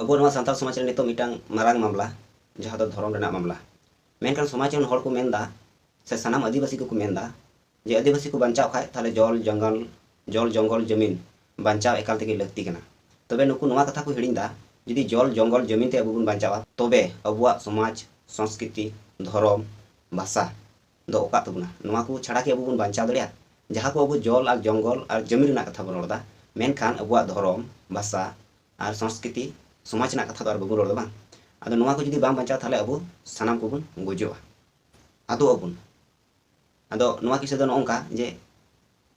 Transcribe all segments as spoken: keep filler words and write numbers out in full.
ᱟᱵᱚ ᱱᱚᱣᱟ ᱥᱟᱱᱛᱟᱲ ᱥᱚᱢᱟᱡᱽ ᱨᱮ ᱱᱤᱛᱚᱜ ᱢᱤᱫᱴᱟᱝ ᱢᱟᱨᱟᱝ ᱢᱟᱢᱞᱟ, ᱡᱟᱦᱟᱸ ᱫᱚ ᱫᱷᱚᱨᱚᱢ ᱨᱮᱱᱟᱜ ᱢᱟᱢᱞᱟ᱾ ᱢᱮᱱᱠᱷᱟᱱ ᱥᱚᱢᱟᱡᱽ ᱨᱮᱱ ᱦᱚᱲ ᱠᱚ ᱢᱮᱱᱫᱟ, ᱥᱮ ᱥᱟᱱᱟᱢ ᱟᱹᱫᱤᱵᱟᱹᱥᱤ ᱠᱚᱠᱚ ᱢᱮᱱᱫᱟ, ᱡᱮ ᱟᱹᱫᱤᱵᱟᱹᱥᱤ ᱠᱚ ᱵᱟᱧᱪᱟᱣ ᱠᱷᱟᱡ ᱛᱟᱦᱞᱮ ᱡᱚᱞ ᱡᱚᱝᱜᱚᱞ, ᱡᱚᱞ ᱡᱚᱝᱜᱚᱞ ᱡᱚᱢᱤᱱ ᱵᱟᱧᱪᱟᱣ ᱮᱠᱟᱞ ᱛᱮᱜᱮ ᱞᱟᱹᱠᱛᱤ ᱠᱟᱱᱟ᱾ ᱛᱚᱵᱮ ᱱᱩᱠᱩ ᱱᱚᱣᱟ ᱠᱟᱛᱷᱟ ᱠᱚ ᱦᱤᱲᱤᱧ ᱫᱟ, ᱡᱩᱫᱤ ᱡᱚᱞ ᱡᱚᱝᱜᱚᱞ ᱡᱚᱢᱤᱱ ᱛᱮ ᱟᱵᱚ ᱵᱚᱱ ᱵᱟᱧᱪᱟᱣᱟ, ᱛᱚᱵᱮ ᱟᱵᱚᱣᱟᱜ ᱥᱚᱢᱟᱡᱽ, ᱥᱚᱝᱥᱠᱨᱤᱛᱤ, ᱫᱷᱚᱨᱚᱢ, ᱵᱷᱟᱥᱟ ᱫᱚ ᱚᱠᱟᱜ ᱛᱟᱵᱚᱱᱟ? ᱱᱚᱣᱟ ᱠᱚ ᱪᱷᱟᱲᱟ ᱠᱤ ᱟᱵᱚ ᱵᱚᱱ ᱵᱟᱧᱪᱟᱣ ᱫᱟᱲᱮᱭᱟᱜᱼᱟ? ᱡᱟᱦᱟᱸ ᱠᱚ ᱟᱵᱚ ᱡᱚᱞ ᱟᱨ ᱡᱚᱝᱜᱚᱞ ᱟᱨ ᱡᱚᱢᱤᱱ ᱨᱮᱱᱟᱜ ᱠᱟᱛᱷᱟ ᱵᱚᱱ ᱨᱚᱲ ᱮᱫᱟ, ᱢᱮᱱᱠᱷᱟᱱ ᱟᱵᱚᱣᱟᱜ ᱫᱷᱚᱨᱚᱢ, ᱵᱷᱟᱥᱟ ᱟᱨ ᱥᱚᱝᱥᱠᱨᱤᱛᱤ, ᱥᱚᱢᱟᱡᱽ ᱨᱮᱱᱟᱜ ᱠᱟᱛᱷᱟ ᱫᱚ ᱟᱨ ᱵᱟᱵᱚᱱ ᱨᱚᱲ ᱮᱫᱟ, ᱵᱟᱝ? ᱟᱫᱚ ᱱᱚᱣᱟ ᱠᱚ ᱡᱩᱫᱤ ᱵᱟᱝ ᱵᱟᱧᱪᱟᱣ, ᱛᱟᱦᱞᱮ ᱟᱵᱚ ᱥᱟᱱᱟᱢ ᱠᱚᱵᱚᱱ ᱜᱩᱡᱩᱜᱼᱟ, ᱟᱫᱚᱜ ᱟᱵᱚᱱ᱾ ᱟᱫᱚ ᱱᱚᱣᱟ ᱠᱤᱥᱟᱹ ᱫᱚ ᱱᱚᱜᱼᱚ ᱱᱚᱝᱠᱟ ᱡᱮ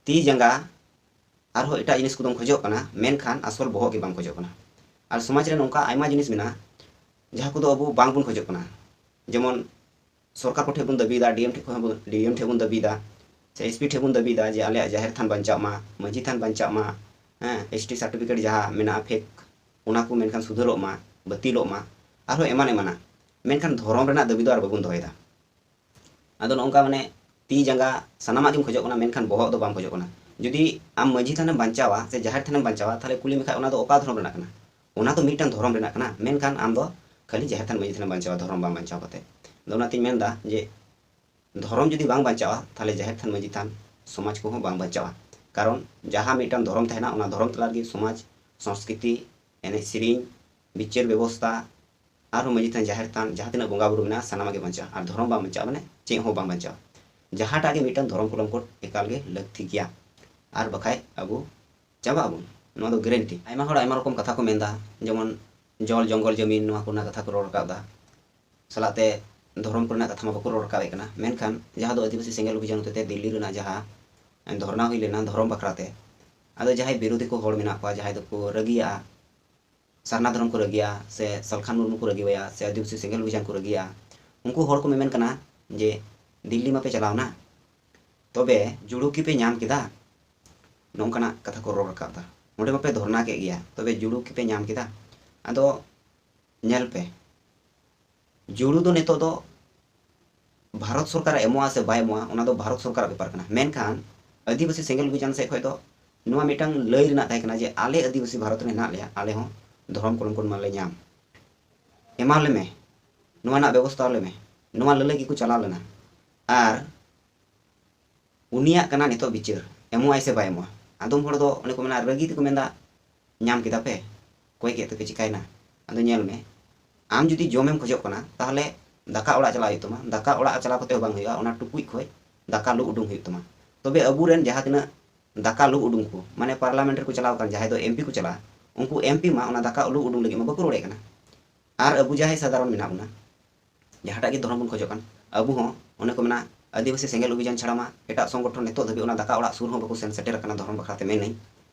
ᱛᱤ ᱡᱟᱸᱜᱟ ᱟᱨᱦᱚᱸ ᱮᱴᱟᱜ ᱡᱤᱱᱤᱥ ᱠᱚᱫᱚᱢ ᱠᱷᱚᱡᱚᱜ ᱠᱟᱱᱟ, ᱢᱮᱱᱠᱷᱟᱱ ᱟᱥᱚᱞ ᱵᱚᱦᱚᱜ ᱜᱮ ᱵᱟᱢ ᱠᱷᱚᱡᱚᱜ ᱠᱟᱱᱟ᱾ ᱟᱨ ᱥᱚᱢᱟᱡᱽ ᱨᱮ ᱱᱚᱝᱠᱟ ᱟᱭᱢᱟ ᱡᱤᱱᱤᱥ ᱢᱮᱱᱟᱜᱼᱟ, ᱡᱟᱦᱟᱸ ᱠᱚᱫᱚ ᱟᱵᱚ ᱵᱟᱝᱵᱚᱱ ᱠᱷᱚᱡᱚᱜ ᱠᱟᱱᱟ᱾ ᱡᱮᱢᱚᱱ ᱥᱚᱨᱠᱟᱨ ᱠᱚᱴᱷᱮᱱ ᱵᱚᱱ ᱫᱟᱹᱵᱤᱭᱮᱫᱟ, ᱰᱤ ᱮᱢ ᱴᱷᱮᱱ ᱠᱷᱚᱱ ᱵᱚᱱ, ᱰᱤ ᱮᱢ ᱴᱷᱮᱱ ᱵᱚᱱ ᱫᱟᱹᱵᱤᱭᱮᱫᱟ, ᱥᱮ ᱮᱥ ᱯᱤ ᱴᱷᱮᱱ ᱵᱚᱱ ᱫᱟᱹᱵᱤᱭᱮᱫᱟ ᱡᱮ ᱟᱞᱮᱭᱟᱜ ᱡᱟᱦᱮᱨ ᱛᱷᱟᱱ ᱵᱟᱧᱪᱟᱜ ᱢᱟ, ᱢᱟᱹᱡᱷᱤ ᱛᱷᱟᱱ ᱵᱟᱧᱪᱟᱜ ᱢᱟ, ᱦᱮᱸ, ᱮᱥ ᱴᱤ ᱥᱟᱨᱴᱤᱯᱷᱤᱠᱮᱴ ᱡᱟᱦᱟᱸ ᱢᱮᱱᱟᱜᱼᱟ ᱯᱷᱮᱠ, ᱚᱱᱟ ᱠᱚ ᱢᱮᱱᱠᱷᱟᱱ ᱥᱩᱫᱷᱟᱹᱨᱚᱜ ᱢᱟ, ᱵᱟᱹᱛᱤᱞᱚᱜ ᱢᱟ, ᱟᱨᱦᱚᱸ ᱮᱢᱟᱱ ᱮᱢᱟᱱᱟᱜ᱾ ᱢᱮᱱᱠᱷᱟᱱ ᱫᱷᱚᱨᱚᱢ ᱨᱮᱱᱟᱜ ᱫᱟᱹᱵᱤ ᱫᱚ ᱟᱨ ᱵᱟᱵᱚᱱ ᱫᱚᱦᱚᱭᱮᱫᱟ᱾ ᱟᱫᱚ ᱱᱚᱜᱼᱚ ᱱᱚᱝᱠᱟ, ᱢᱟᱱᱮ, ᱛᱤ ᱡᱟᱸᱜᱟ ᱥᱟᱱᱟᱢᱟᱜ ᱜᱮᱢ ᱠᱷᱚᱡᱚᱜ ᱠᱟᱱᱟ, ᱢᱮᱱᱠᱷᱟᱱ ᱵᱚᱦᱚᱜ ᱫᱚ ᱵᱟᱢ ᱠᱷᱚᱡᱚᱜ ᱠᱟᱱᱟ᱾ ᱡᱩᱫᱤ ᱟᱢ ᱢᱟᱹᱡᱷᱤ ᱛᱷᱟᱱᱮᱢ ᱵᱟᱧᱪᱟᱣᱟ ᱥᱮ ᱡᱟᱦᱮᱨ ᱛᱷᱟᱱᱮᱢ ᱵᱟᱧᱪᱟᱣᱟ, ᱛᱟᱦᱞᱮ ᱠᱩᱞᱤ ᱢᱮᱠᱷᱟᱡ ᱚᱱᱟ ᱫᱚ ᱚᱠᱟ ᱫᱷᱚᱨᱚᱢ ᱨᱮᱱᱟᱜ ᱠᱟᱱᱟ? ᱚᱱᱟ ᱫᱚ ᱢᱤᱫᱴᱟᱝ ᱫᱷᱚᱨᱚᱢ ᱨᱮᱱᱟᱜ ᱠᱟᱱᱟ, ᱢᱮᱱᱠᱷᱟᱱ ᱟᱢ ᱫᱚ ᱠᱷᱟᱹᱞᱤ ᱡᱟᱦᱮᱨ ᱛᱷᱟᱱ ᱢᱟᱹᱡᱷᱤ ᱛᱷᱟᱱᱮᱢ ᱵᱟᱧᱪᱟᱣᱟ, ᱫᱷᱚᱨᱚᱢ ᱵᱟᱢ ᱵᱟᱧᱪᱟᱣ ᱠᱟᱛᱮ᱾ ᱟᱫᱚ ᱚᱱᱟᱛᱤᱧ ᱢᱮᱱᱫᱟ ᱡᱮ ᱫᱷᱚᱨᱚᱢ ᱡᱩᱫᱤ ᱵᱟᱝ ᱵᱟᱧᱪᱟᱜᱼᱟ, ᱛᱟᱦᱞᱮ ᱡᱟᱦᱮᱨ ᱛᱷᱟᱱ ᱢᱟᱹᱡᱷᱤ ᱛᱷᱟᱱ ᱥᱚᱢᱟᱡᱽ ᱠᱚᱦᱚᱸ ᱵᱟᱝ ᱵᱟᱧᱪᱟᱜᱼᱟ᱾ ᱠᱟᱨᱚᱱ ᱡᱟᱦᱟᱸ ᱢᱤᱫᱴᱟᱝ ᱫᱷᱚᱨᱚᱢ ᱛᱟᱦᱮᱱᱟ, ᱚᱱᱟ ᱫᱷᱚᱨᱚᱢ ᱛᱟᱞᱟ ᱨᱮᱜᱮ ᱥᱚᱢᱟᱡᱽ, ᱥᱚᱝᱥᱠᱨᱤᱛᱤ, ᱮᱱᱮᱡ ᱥᱮᱨᱮᱧ, ᱵᱤᱪᱟᱹᱨ ᱵᱮᱵᱚᱥᱛᱟ, ᱟᱨᱦᱚᱸ ᱢᱟᱹᱡᱷᱤ ᱛᱷᱟᱱ, ᱡᱟᱦᱮᱨ ᱛᱷᱟᱱ, ᱡᱟᱦᱟᱸ ᱛᱤᱱᱟᱹᱜ ᱵᱚᱸᱜᱟ ᱵᱩᱨᱩ ᱢᱮᱱᱟᱜᱼᱟ, ᱥᱟᱱᱟᱢᱟᱜ ᱜᱮ ᱵᱟᱧᱪᱟᱜᱼᱟ᱾ ᱟᱨ ᱫᱷᱚᱨᱚᱢ ᱵᱟᱝ ᱵᱟᱧᱪᱟᱜᱼᱟ, ᱢᱟᱱᱮ ᱪᱮᱫ ᱦᱚᱸ ᱵᱟᱝ ᱵᱟᱧᱪᱟᱜᱼᱟ᱾ ᱡᱟᱦᱟᱸᱴᱟᱜ ᱜᱮ ᱢᱤᱫᱴᱟᱝ ᱫᱷᱚᱨᱚᱢ ᱠᱚᱞᱚᱢ ᱠᱳᱰ ᱮᱠᱟᱞ ᱜᱮ ᱞᱟᱹᱠᱛᱤ ᱜᱮᱭᱟ, ᱟᱨ ᱵᱟᱠᱷᱟᱡ ᱟᱵᱚ ᱪᱟᱵᱟᱜ ᱟᱵᱚᱱ, ᱱᱚᱣᱟ ᱫᱚ ᱜᱮᱨᱮᱱᱴᱤ᱾ ᱟᱭᱢᱟ ᱦᱚᱲ ᱟᱭᱢᱟ ᱨᱚᱠᱚᱢ ᱠᱟᱛᱷᱟ ᱠᱚ ᱢᱮᱱᱫᱟ, ᱡᱮᱢᱚᱱ ᱡᱚᱞ, ᱡᱚᱝᱜᱚᱞ, ᱡᱚᱢᱤᱱ, ᱱᱚᱣᱟ ᱠᱚᱨᱮᱱᱟᱜ ᱠᱟᱛᱷᱟ ᱠᱚ ᱨᱚᱲ ᱨᱟᱠᱟᱵ ᱮᱫᱟ, ᱥᱟᱞᱟᱜ ᱛᱮ ᱫᱷᱚᱨᱚᱢ ᱠᱚᱨᱮᱱᱟᱜ ᱠᱟᱛᱷᱟ ᱢᱟ ᱵᱟᱠᱚ ᱨᱚᱲ ᱨᱟᱠᱟᱵ ᱮᱫ ᱠᱟᱱᱟ᱾ ᱢᱮᱱᱠᱷᱟᱱ ᱡᱟᱦᱟᱸ ᱫᱚ ᱟᱹᱫᱤᱵᱟᱹᱥᱤ ᱥᱮᱸᱜᱮᱞ ᱚᱵᱷᱤᱡᱟᱱ ᱦᱚᱛᱮᱛᱮ ᱫᱤᱞᱞᱤ ᱨᱮᱱᱟᱜ ᱡᱟᱦᱟᱸ ᱫᱷᱚᱨᱱᱟ ᱦᱩᱭ ᱞᱮᱱᱟ ᱫᱷᱚᱨᱚᱢ ᱵᱟᱠᱷᱨᱟ ᱛᱮ, ᱟᱫᱚ ᱡᱟᱦᱟᱸᱭ ᱵᱤᱨᱳᱫᱷᱤ ᱠᱚ ᱦᱚᱲ ᱢᱮᱱᱟᱜ ᱠᱚᱣᱟ, ᱡᱟᱦᱟᱸᱭ ᱫᱚᱠᱚ ᱨᱟᱹᱜᱤᱭᱟᱜᱼᱟ, ᱥᱟᱨᱱᱟ ᱫᱷᱚᱨᱚᱢ ᱠᱚ ᱨᱟᱹᱜᱤᱭᱟ, ᱥᱮ ᱥᱟᱞᱠᱷᱟᱱ ᱢᱩᱨᱢᱩ ᱠᱚ ᱨᱟᱹᱜᱤᱣᱟᱭᱟ, ᱥᱮ ᱟᱹᱫᱤᱵᱟᱹᱥᱤ ᱥᱮᱸᱜᱮᱞ ᱚᱵᱷᱤᱡᱟᱱ ᱠᱚ ᱨᱟᱹᱜᱤᱭᱟ, ᱩᱱᱠᱩ ᱦᱚᱲ ᱠᱚ ᱢᱮᱢᱮᱱ ᱠᱟᱱᱟ ᱡᱮ, "ᱫᱤᱞᱞᱤ ᱢᱟᱯᱮ ᱪᱟᱞᱟᱣᱱᱟ, ᱛᱚᱵᱮ ᱡᱩᱲᱩ ᱠᱤᱯᱮ ᱧᱟᱢ ᱠᱮᱫᱟ?" ᱱᱚᱝᱠᱟᱱᱟᱜ ᱠᱟᱛᱷᱟ ᱠᱚ ᱨᱚᱲ ᱨᱟᱠᱟᱵ ᱮᱫᱟ᱾ "ᱱᱚᱸᱰᱮ ᱢᱟᱯᱮ ᱫᱷᱚᱨᱱᱟ ᱠᱮᱫ ᱜᱮᱭᱟ, ᱛᱚᱵᱮ ᱡᱩᱲᱩ ᱠᱤᱯᱮ ᱧᱟᱢ ᱠᱮᱫᱟ?" ᱟᱫᱚ ᱧᱮᱞ ᱯᱮ, ᱡᱩᱲᱩ ᱫᱚ ᱱᱤᱛᱚᱜ ᱫᱚ ᱵᱷᱟᱨᱚᱛ ᱥᱚᱨᱠᱟᱨ ᱮᱢᱚᱜᱼᱟ ᱥᱮ ᱵᱟᱭ ᱮᱢᱚᱜᱼᱟ, ᱚᱱᱟ ᱫᱚ ᱵᱷᱟᱨᱚᱛ ᱥᱚᱨᱠᱟᱨᱟᱜ ᱵᱮᱯᱟᱨ ᱠᱟᱱᱟ᱾ ᱢᱮᱱᱠᱷᱟᱱ ᱟᱹᱫᱤᱵᱟᱹᱥᱤ ᱥᱮᱸᱜᱮᱞ ᱚᱵᱷᱤᱡᱟᱱ ᱥᱮᱫ ᱠᱷᱚᱱ ᱫᱚ ᱱᱚᱣᱟ ᱢᱤᱫᱴᱟᱝ ᱞᱟᱹᱭ ᱨᱮᱱᱟᱜ ᱛᱟᱦᱮᱸ ᱠᱟᱱᱟ ᱡᱮ ᱟᱞᱮ ᱟᱹᱫᱤᱵᱟᱹᱥᱤ ᱵᱷᱟᱨᱚᱛ ᱨᱮ ᱦᱮᱱᱟᱜ ᱞᱮᱭᱟ, ᱟᱞᱮ ᱦᱚᱸ ᱫᱷᱚᱨᱚᱢ ᱠᱚᱞᱚᱢ ᱠᱚ ᱢᱟᱞᱮ ᱧᱟᱢ, ᱮᱢᱟ ᱞᱮᱢᱮ, ᱱᱚᱣᱟ ᱨᱮᱱᱟᱜ ᱵᱮᱵᱚᱥᱛᱷᱟ ᱞᱮᱢᱮ, ᱱᱚᱣᱟ ᱞᱟᱹᱞᱟᱹᱭ ᱜᱮᱠᱚ ᱪᱟᱞᱟᱣ ᱞᱮᱱᱟ᱾ ᱟᱨ ᱩᱱᱤᱭᱟᱜ ᱠᱟᱱᱟ ᱱᱤᱛᱚᱜ ᱵᱤᱪᱟᱹᱨ, ᱮᱢᱚᱜ ᱟᱭ ᱥᱮ ᱵᱟᱭ ᱮᱢᱚᱜᱼᱟ᱾ ᱟᱫᱚᱢ ᱦᱚᱲ ᱫᱚ ᱚᱱᱮ ᱠᱚ ᱢᱮᱱᱟ, ᱨᱟᱹᱜᱤ ᱛᱮᱠᱚ ᱢᱮᱱᱫᱟ, "ᱧᱟᱢ ᱠᱮᱫᱟ ᱯᱮ, ᱠᱚᱭ ᱠᱮᱫ ᱛᱮᱯᱮ, ᱪᱤᱠᱟᱭᱱᱟ?" ᱟᱫᱚ ᱧᱮᱞ ᱢᱮ, ᱟᱢ ᱡᱩᱫᱤ ᱡᱚᱢᱮᱢ ᱠᱷᱚᱡᱚᱜ ᱠᱟᱱᱟ, ᱛᱟᱦᱚᱞᱮ ᱫᱟᱠᱟ ᱚᱲᱟᱜ ᱪᱟᱞᱟᱜ ᱦᱩᱭᱩᱜ ᱛᱟᱢᱟ᱾ ᱫᱟᱠᱟ ᱚᱲᱟᱜ ᱪᱟᱞᱟᱣ ᱠᱟᱛᱮ ᱦᱚᱸ ᱵᱟᱝ ᱦᱩᱭᱩᱜᱼᱟ, ᱚᱱᱟ ᱴᱩᱠᱩᱡ ᱠᱷᱚᱡ ᱫᱟᱠᱟ ᱞᱩ ᱩᱰᱩᱝ ᱦᱩᱭᱩᱜ ᱛᱟᱢᱟ᱾ ᱛᱚᱵᱮ ᱟᱵᱚᱨᱮᱱ ᱡᱟᱦᱟᱸ ᱛᱤᱱᱟᱹᱜ ᱫᱟᱠᱟ ᱞᱩ ᱩᱰᱩᱝ ᱠᱚ, ᱢᱟᱱᱮ ᱯᱟᱨᱞᱟᱢᱮᱱᱴ ᱨᱮᱠᱚ ᱪᱟᱞᱟᱣ ᱟᱠᱟᱱ, ᱡᱟᱦᱟᱸᱭ ᱫᱚ ᱮᱢᱯᱤ ᱠᱚ ᱪᱟᱞᱟᱜᱼᱟ, ᱩᱱᱠᱩ ᱮᱢᱯᱤ ᱢᱟ ᱚᱱᱟ ᱫᱟᱠᱟ ᱞᱩ ᱩᱰᱩᱝ ᱞᱟᱹᱜᱤᱫ ᱢᱟ ᱵᱟᱠᱚ ᱨᱚᱲᱮᱫ ᱠᱟᱱᱟ᱾ ᱟᱨ ᱟᱵᱚ ᱡᱟᱦᱟᱸᱭ ᱥᱟᱫᱷᱟᱨᱚᱱ ᱢᱮᱱᱟᱜ ᱵᱚᱱᱟ, ᱡᱟᱦᱟᱸᱴᱟᱜ ᱜᱮ ᱫᱷᱚᱨᱚᱢ ᱵᱚᱱ ᱠᱷᱚᱡᱚᱜ ᱠᱟᱱ, ᱟᱵᱚ ᱦᱚᱸ ᱚᱱᱮ ᱠᱚ ᱢᱮᱱᱟ, ᱟᱹᱫᱤᱵᱟᱹᱥᱤ ᱥᱮᱸᱜᱮᱞ ᱚᱵᱷᱤᱡᱟᱱ ᱪᱷᱟᱲᱟ ᱢᱟ ᱮᱴᱟᱜ ᱥᱚᱝᱜᱚᱴᱷᱚᱱ ᱱᱤᱛᱚᱜ ᱫᱷᱟᱹᱵᱤᱡ ᱚᱱᱟ ᱫᱟᱠᱟ ᱚᱲᱟᱜ ᱥᱩᱨ ᱦᱚᱸ ᱵᱟᱠᱚ ᱥᱮᱱ ᱥᱮᱴᱮᱨ ᱟᱠᱟᱱᱟ ᱫᱷᱚᱨᱚᱢ ᱵᱟᱠᱷᱨᱟ ᱛᱮ ᱢᱮᱱᱟᱹᱧ᱾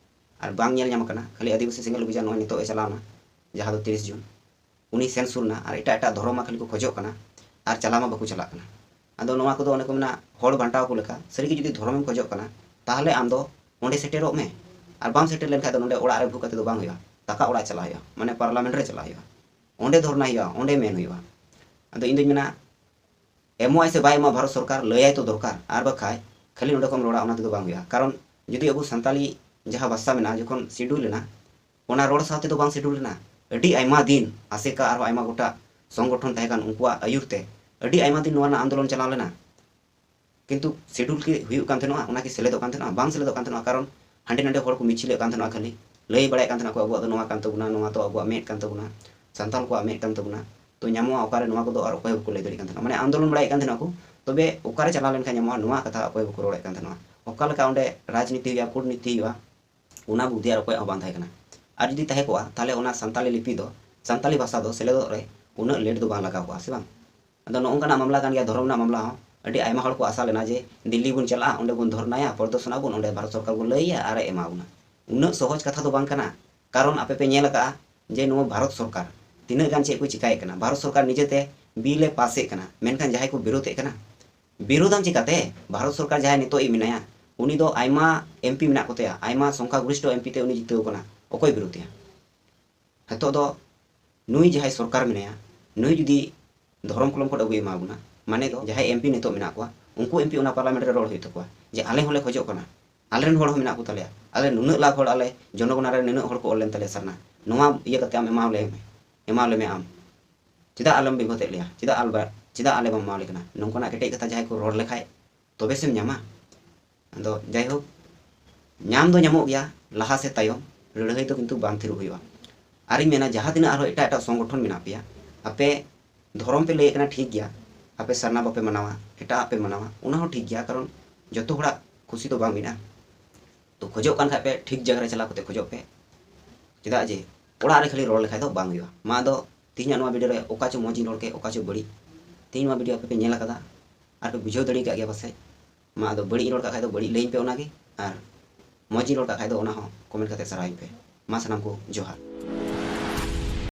ᱟᱨ ᱵᱟᱝ ᱧᱮᱞ ᱧᱟᱢ ᱟᱠᱟᱱᱟ, ᱠᱷᱟᱹᱞᱤ ᱟᱹᱫᱤᱵᱟᱹᱥᱤ ᱥᱮᱸᱜᱮᱞ ᱚᱵᱷᱤᱡᱟᱱ ᱱᱚᱜᱼᱚᱭ ᱱᱤᱛᱚᱜ ᱮ ᱪᱟᱞᱟᱣᱱᱟ, ᱡᱟᱦᱟᱸ ᱫᱚ ᱛᱤᱨᱤᱥ ᱡᱩᱱ, ᱩᱱᱤ ᱥᱮᱱ ᱥᱩᱨ ᱱᱟ, ᱟᱨ ᱮᱴᱟᱜ ᱮᱴᱟᱜ ᱫᱷᱚᱨᱚᱢ ᱢᱟ ᱠᱷᱟᱹᱞᱤ ᱠᱚ ᱠᱷᱚᱡᱚᱜ ᱠᱟᱱᱟ, ᱟᱨ ᱪᱟᱞᱟᱣ ᱢᱟ ᱵᱟᱠᱚ ᱪᱟᱞᱟᱜ ᱠᱟᱱᱟ᱾ ᱟᱫᱚ ᱱᱚᱣᱟ ᱠᱚᱫᱚ ᱚᱱᱮ ᱠᱚ ᱢᱮᱱᱟ, ᱦᱚᱲ ᱵᱟᱱᱴᱟᱣ ᱠᱚ ᱞᱮᱠᱟ᱾ ᱥᱟᱹᱨᱤ ᱜᱮ ᱡᱩᱫᱤ ᱫᱷᱚᱨᱚᱢᱮᱢ ᱠᱷᱚᱡᱚᱜ ᱠᱟᱱᱟ, ᱛᱟᱦᱚᱞᱮ ᱟᱢ ᱫᱚ ᱚᱸᱰᱮ ᱥᱮᱴᱮᱨᱚᱜ ᱢᱮ, ᱟᱨ ᱵᱟᱢ ᱥᱮᱴᱮᱨ ᱞᱮᱱᱠᱷᱟᱱ ᱫᱚ ᱱᱚᱸᱰᱮ ᱚᱲᱟᱜ ᱨᱮ ᱵᱷᱩᱜ ᱠᱟᱛᱮ ᱫᱚ ᱵᱟᱝ ᱦᱩᱭᱩᱜᱼᱟ, ᱫᱟᱠᱟ ᱚᱲᱟᱜ ᱪᱟᱞᱟᱜ ᱦᱩᱭᱩᱜᱼᱟ, ᱢᱟᱱᱮ ᱯᱟᱨᱞᱟᱢᱮᱱᱴ ᱨᱮ ᱪᱟᱞᱟᱜ ᱦᱩᱭᱩᱜᱼᱟ, ᱚᱸᱰᱮ ᱫᱷᱚᱨᱱᱟ ᱦᱩᱭᱩᱜᱼᱟ, ᱚᱸᱰᱮ ᱢᱮᱱ ᱦᱩᱭᱩᱜᱼᱟ᱾ ᱟᱫᱚ ᱤᱧ ᱫᱩᱧ ᱢᱮᱱᱟ, ᱮᱢᱚᱜ ᱟᱭ ᱥᱮ ᱵᱟᱭ ᱮᱢᱚᱜᱼᱟ ᱵᱷᱟᱨᱚᱛ ᱥᱚᱨᱠᱟᱨ, ᱞᱟᱹᱭᱟᱭ ᱛᱚ ᱫᱚᱨᱠᱟᱨ, ᱟᱨ ᱵᱟᱠᱷᱟᱡ ᱠᱷᱟᱹᱞᱤ ᱱᱚᱸᱰᱮ ᱠᱷᱚᱱ ᱨᱚᱲᱟ, ᱚᱱᱟ ᱛᱮᱫᱚ ᱵᱟᱝ ᱦᱩᱭᱩᱜᱼᱟ᱾ ᱠᱟᱨᱚᱱ ᱡᱩᱫᱤ ᱟᱵᱚ ᱥᱟᱱᱛᱟᱞᱤ ᱡᱟᱦᱟᱸ ᱵᱷᱟᱥᱟ ᱢᱮᱱᱟᱜᱼᱟ, ᱡᱚᱠᱷᱚᱱ ᱥᱤᱰᱩᱞ ᱮᱱᱟ, ᱚᱱᱟ ᱨᱚᱲ ᱥᱟᱶ ᱛᱮᱫᱚ ᱵᱟᱝ ᱥᱤᱰᱩᱞ ᱞᱮᱱᱟ᱾ ᱟᱹᱰᱤ ᱟᱭᱢᱟ ᱫᱤᱱ ᱟᱥᱮᱠᱟ ᱟᱨᱦᱚᱸ ᱟᱭᱢᱟ ᱜᱚᱴᱟ ᱥᱚᱝᱜᱚᱴᱷᱚᱱ ᱛᱟᱦᱮᱸ ᱠᱟᱱ, ᱩᱱᱠᱩᱣᱟᱜ ᱟᱹᱭᱩᱨ ᱛᱮ ᱟᱹᱰᱤ ᱟᱭᱢᱟ ᱫᱤᱱ ᱱᱚᱣᱟ ᱨᱮᱱᱟᱜ ᱟᱱᱫᱳᱞᱚᱱ ᱪᱟᱞᱟᱣ ᱞᱮᱱᱟ᱾ ᱠᱤᱱᱛᱩ ᱥᱤᱰᱩᱞ ᱠᱤ ᱦᱩᱭᱩᱜ ᱠᱟᱱ ᱛᱟᱦᱮᱱᱟ? ᱚᱱᱟ ᱠᱤ ᱥᱮᱞᱮᱫᱚᱜ ᱠᱟᱱ ᱛᱟᱦᱮᱱᱟ? ᱵᱟᱝ ᱥᱮᱞᱮᱫᱚᱜ ᱠᱟᱱ ᱛᱟᱦᱮᱱᱟ᱾ ᱠᱟᱨᱚᱱ ᱦᱟᱸᱰᱮ ᱱᱟᱰᱮ ᱦᱚᱲ ᱠᱚ ᱢᱤᱪᱷᱤᱞᱮᱫ ᱠᱟᱱ ᱛᱟᱦᱮᱱᱟ, ᱠᱷᱟᱹᱞᱤ ᱞᱟᱹᱭ ᱵᱟᱲᱟᱭᱮᱫ ᱠᱟᱱ ᱛᱟᱦᱮᱱᱟ ᱠᱚ, "ᱟᱵᱚᱣᱟᱜ ᱫᱚ ᱱᱚᱣᱟ ᱠᱟᱱ ᱛᱟᱵᱚᱱᱟ, ᱱᱚᱣᱟ ᱫᱚ ᱟᱵᱚᱣᱟᱜ ᱢᱮᱫ ᱠᱟᱱ ᱛᱟᱵᱚᱱᱟ, ᱥᱟᱱᱛᱟᱞ ᱠᱚᱣᱟᱜ ᱢᱮᱫ ᱠᱟᱱ ᱛᱟᱵᱚᱱᱟ, ᱛᱚ ᱧᱟᱢᱚᱜᱼᱟ ᱚᱠᱟᱨᱮ?" ᱱᱚᱣᱟ ᱠᱚᱫᱚ ᱟᱨ ᱚᱠᱚᱭ ᱦᱚᱸ ᱵᱟᱠᱚ ᱞᱟᱹᱭ ᱫᱟᱲᱮᱭᱟᱜ ᱠᱟᱱ ᱛᱟᱦᱮᱱᱟ᱾ ᱢᱟᱱᱮ ᱟᱱᱫᱳᱞᱚᱱ ᱵᱟᱲᱟᱭᱮᱫ ᱠᱟᱱ ᱛᱟᱦᱮᱱᱟ ᱠᱚ, ᱛᱚᱵᱮ ᱚᱠᱟᱨᱮ ᱪᱟᱞᱟᱣ ᱞᱮᱱᱠᱷᱟᱱ ᱧᱟᱢᱚᱜᱼᱟ, ᱱᱚᱣᱟ ᱠᱟᱛᱷᱟ ᱚᱠᱚᱭ ᱦᱚᱸ ᱵᱟᱠᱚ ᱨᱚᱲᱮᱫ ᱠᱟᱱ ᱛᱟᱦᱮᱱᱟ᱾ ᱚᱠᱟ ᱞᱮᱠᱟ ᱚᱸᱰᱮ ᱨᱟᱡᱽᱱᱤᱛᱤ ᱦᱩᱭᱩᱜᱼᱟ, ᱠᱩᱴᱱᱤᱛᱤ ᱦᱩᱭᱩᱜᱼᱟ, ᱚᱱᱟ ᱵᱩᱫᱽᱫᱷᱤ ᱟᱨ ᱚᱠᱚᱭᱟᱜ ᱦᱚᱸ ᱵᱟᱝ ᱛᱟᱦᱮᱸ ᱠᱟᱱᱟ᱾ ᱟᱨ ᱡᱩᱫᱤ ᱛᱟᱦᱮᱸ ᱠᱚᱜᱼᱟ, ᱛᱟᱦᱚᱞᱮ ᱚᱱᱟ ᱥᱟᱱᱛᱟᱞᱤ ᱞᱤᱯᱤ ᱫᱚ, ᱥᱟᱱᱛᱟᱞᱤ ᱵᱷᱟᱥᱟ ᱫᱚ ᱥᱮᱞᱮᱫᱚᱜ ᱨᱮ ᱩᱱᱟᱹᱜ ᱞᱮᱴ ᱫᱚ ᱵᱟᱝ ᱞᱟᱜᱟᱣ ᱠᱚᱜᱼᱟ, ᱥᱮ ᱵᱟᱝ? ᱟᱫᱚ ᱱᱚᱜᱼᱚ ᱱᱚᱝᱠᱟᱱᱟᱜ ᱢᱟᱢᱞᱟ ᱠᱟᱱ ᱜᱮᱭᱟ, ᱫᱷᱚᱨᱚᱢ ᱨᱮᱱᱟᱜ ᱢᱟᱢᱞᱟ ᱦᱚᱸ᱾ ᱟᱹᱰᱤ ᱟᱭᱢᱟ ᱦᱚᱲ ᱠᱚ ᱟᱥᱟ ᱞᱮᱱᱟ ᱡᱮ ᱫᱤᱞᱞᱤ ᱵᱚᱱ ᱪᱟᱞᱟᱜᱼᱟ, ᱚᱸᱰᱮ ᱵᱚᱱ ᱫᱷᱚᱨᱱᱟᱭᱟ, ᱯᱨᱚᱫᱚᱨᱥᱚᱱ ᱟᱵᱚᱱ, ᱚᱸᱰᱮ ᱵᱷᱟᱨᱚᱛ ᱥᱚᱨᱠᱟᱨ ᱵᱚᱱ ᱞᱟᱹᱭᱟ ᱟᱨᱮ ᱮᱢᱟ ᱵᱚᱱᱟ᱾ ᱩᱱᱟᱹᱜ ᱥᱚᱦᱚᱡᱽ ᱠᱟᱛᱷᱟ ᱫᱚ ᱵᱟᱝ ᱠᱟᱱᱟ᱾ ᱠᱟᱨᱚᱱ ᱟᱯᱮ ᱯᱮ ᱧᱮᱞ ᱟᱠᱟᱫᱼᱟ ᱡᱮ ᱱᱚᱣᱟ ᱵᱷᱟᱨᱚᱛ ᱥᱚᱨᱠᱟᱨ ᱛᱤᱱᱟᱹᱜ ᱜᱟᱱ ᱪᱮᱫ ᱠᱚ ᱪᱤᱠᱟᱭᱮᱫ ᱠᱟᱱᱟ᱾ ᱵᱷᱟᱨᱚᱛ ᱥᱚᱨᱠᱟᱨ ᱱᱤᱡᱮᱛᱮ ᱵᱤᱞ ᱮ ᱯᱟᱥᱮᱫ ᱠᱟᱱᱟ, ᱢᱮᱱᱠᱷᱟᱱ ᱡᱟᱦᱟᱸᱭ ᱠᱚ ᱵᱤᱨᱳᱫᱷᱮᱫ ᱠᱟᱱᱟ, ᱵᱤᱨᱳᱫᱷᱟᱢ ᱪᱤᱠᱟᱛᱮ? ᱵᱷᱟᱨᱚᱛ ᱥᱚᱨᱠᱟᱨ ᱡᱟᱦᱟᱸᱭ ᱱᱤᱛᱚᱜ ᱤᱡ ᱢᱮᱱᱟᱭᱟ, ᱩᱱᱤ ᱫᱚ ᱟᱭᱢᱟ ᱮᱢᱯᱤ ᱢᱮᱱᱟᱜ ᱠᱚᱛᱟᱭᱟ, ᱟᱭᱢᱟ ᱥᱚᱝᱠᱷᱟ ᱜᱚᱨᱤᱥᱴᱷᱚ ᱮᱢᱯᱤ ᱛᱮ ᱩᱱᱤ ᱡᱤᱛᱟᱹᱣ ᱠᱟᱱᱟ᱾ ᱚᱠᱚᱭ ᱵᱤᱨᱳᱫᱷᱮᱭᱟ? ᱱᱤᱛᱚᱜ ᱫᱚ ᱱᱩᱭ ᱡᱟᱦᱟᱸᱭ ᱥᱚᱨᱠᱟᱨ ᱢᱮᱱᱟᱭᱟ, ᱱᱩᱭ ᱡᱩᱫᱤ ᱫᱷᱚᱨᱚᱢ ᱠᱚᱞᱚᱢ ᱠᱷᱚᱱ ᱟᱵᱚᱭ ᱮᱢᱟ ᱵᱚᱱᱟ, ᱢᱟᱱᱮ ᱫᱚ ᱡᱟᱦᱟᱸᱭ ᱮᱢᱯᱤ ᱱᱤᱛᱚᱜ ᱢᱮᱱᱟᱜ ᱠᱚᱣᱟ, ᱩᱱᱠᱩ ᱮᱢᱯᱤ ᱚᱱᱟ ᱯᱟᱨᱞᱟᱢᱮᱱᱴ ᱨᱮ ᱨᱚᱲ ᱦᱩᱭᱩᱜ ᱛᱟᱠᱚᱣᱟ ᱡᱮ ᱟᱞᱮ ᱦᱚᱸᱞᱮ ᱠᱷᱚᱡᱚᱜ ᱠᱟᱱᱟ, ᱟᱞᱮᱨᱮᱱ ᱦᱚᱲ ᱦᱚᱸ ᱢᱮᱱᱟᱜ ᱠᱚ ᱛᱟᱞᱮᱭᱟ, ᱟᱞᱮ ᱱᱩᱱᱟᱹᱜ ᱞᱟᱠᱷ ᱦᱚᱲ, ᱟᱞᱮ ᱡᱚᱱᱚᱜᱚᱱᱟ ᱨᱮ ᱱᱩᱱᱟᱹᱜ ᱦᱚᱲ ᱠᱚ ᱚᱞ ᱞᱮᱱ ᱛᱟᱞᱮᱭᱟ ᱥᱟᱨᱱᱟ, ᱱᱚᱣᱟ ᱤᱭᱟᱹ ᱠᱟᱛᱮ ᱟᱢ ᱮᱢᱟᱣ ᱞᱮ ᱢᱮ, ᱮᱢᱟᱣ ᱞᱮ ᱢᱮ ᱟᱢ᱾ ᱪᱮᱫᱟᱜ ᱟᱞᱮᱢ ᱵᱮᱵᱷᱚᱛᱮᱫ ᱞᱮᱭᱟ? ᱪᱮᱫᱟᱜ ᱟᱞ-, ᱪᱮᱫᱟᱜ ᱟᱞᱮ ᱵᱟᱢ ᱮᱢᱟᱣ ᱞᱮ ᱠᱟᱱᱟ? ᱱᱚᱝᱠᱟᱱᱟᱜ ᱠᱮᱴᱮᱡ ᱠᱟᱛᱷᱟ ᱡᱟᱦᱟᱸᱭ ᱠᱚ ᱨᱚᱲ ᱞᱮᱠᱷᱟᱡ ᱛᱚᱵᱮ ᱥᱮᱢ ᱧᱟᱢᱟ᱾ ᱟᱫᱚ ᱡᱟᱭᱦᱳᱠ, ᱧᱟᱢ ᱫᱚ ᱧᱟᱢᱚᱜ ᱜᱮᱭᱟ ᱞᱟᱦᱟ ᱥᱮ ᱛᱟᱭᱚᱢ, ᱞᱟᱹᱲᱦᱟᱹᱭ ᱫᱚ ᱠᱤᱱᱛᱩ ᱵᱟᱝ ᱛᱷᱤᱨᱚᱜ ᱦᱩᱭᱩᱜᱼᱟ᱾ ᱟᱨᱤᱧ ᱢᱮᱱᱟ, ᱡᱟᱦᱟᱸ ᱛᱤᱱᱟᱹᱜ ᱟᱨᱦᱚᱸ ᱮᱴᱟᱜ ᱮᱴᱟᱜ ᱥᱚᱝᱜᱚᱴᱷᱚᱱ ᱢᱮᱱᱟᱜ ᱯᱮᱭᱟ, ᱟᱯᱮ ᱫᱷᱚᱨᱚᱢ ᱯᱮ ᱞᱟᱹᱭᱮᱫ ᱠᱟᱱᱟ ᱴᱷᱤᱠ ᱜᱮᱭᱟ, ᱟᱯᱮ ᱥᱟᱨᱱᱟ ᱵᱟᱯᱮ ᱢᱟᱱᱟᱣᱟ, ᱮᱴᱟᱜ ᱟᱜ ᱯᱮ ᱢᱟᱱᱟᱣᱟ, ᱚᱱᱟ ᱦᱚᱸ ᱴᱷᱤᱠ ᱜᱮᱭᱟ, ᱠᱟᱨᱚᱱ ᱡᱚᱛᱚ ᱦᱚᱲᱟᱜ ᱠᱷᱩᱥᱤ ᱫᱚ ᱵᱟᱝ ᱢᱤᱫᱼᱟ᱾ ᱛᱚ ᱠᱷᱚᱡᱚᱜ ᱠᱟᱱ ᱠᱷᱟᱡ ᱯᱮ ᱴᱷᱤᱠ ᱡᱟᱭᱜᱟ ᱨᱮ ᱪᱟᱞᱟᱣ ᱠᱟᱛᱮ ᱠᱷᱚᱡᱚᱜ ᱯᱮ, ᱪᱮᱫᱟᱜ ᱡᱮ ᱚᱲᱟᱜ ᱨᱮ ᱠᱷᱟᱹᱞᱤ ᱨᱚᱲ ᱞᱮᱠᱷᱟᱡ ᱫᱚ ᱵᱟᱝ ᱦᱩᱭᱩᱜᱼᱟ᱾ ᱢᱟ ᱟᱫᱚ ᱛᱤᱦᱤᱧᱟᱜ ᱱᱚᱣᱟ ᱵᱷᱤᱰᱤᱭᱳ ᱨᱮ ᱚᱠᱟ ᱪᱚ ᱢᱚᱡᱽ ᱤᱧ ᱨᱚᱲ ᱠᱮᱫ, ᱚᱠᱟ ᱪᱚ ᱵᱟᱹᱲᱤᱡ, ᱛᱤᱦᱤᱧ ᱱᱚᱣᱟ ᱵᱷᱤᱰᱤᱭᱳ ᱟᱯᱮ ᱯᱮ ᱧᱮᱞ ᱟᱠᱟᱫᱟ ᱟᱨ ᱯᱮ ᱵᱩᱡᱷᱟᱹᱣ ᱫᱟᱲᱮ ᱟᱠᱟᱫ ᱜᱮᱭᱟ ᱯᱟᱥᱮᱡ᱾ ᱢᱟ ᱟᱫᱚ ᱵᱟᱹᱲᱤᱡ ᱤᱧ ᱨᱚᱲ ᱠᱟᱜ ᱠᱷᱟᱡ ᱫᱚ ᱵᱟᱹᱲᱤᱡ ᱞᱟᱹᱭᱟᱹᱧ ᱯᱮ ᱚᱱᱟᱜᱮ, ᱟᱨ ᱢᱚᱡᱽ ᱤᱧ ᱨᱚᱲ ᱠᱟᱜ ᱠᱷᱟᱡ ᱫᱚ ᱚᱱᱟ ᱦᱚᱸ ᱠᱚᱢᱮᱱᱴ ᱠᱟᱛᱮ ᱥᱟᱨᱦᱟᱣᱤᱧ ᱯᱮ᱾ ᱢᱟ ᱥᱟᱱᱟᱢ ᱠᱚ ᱡᱚᱦᱟᱨ᱾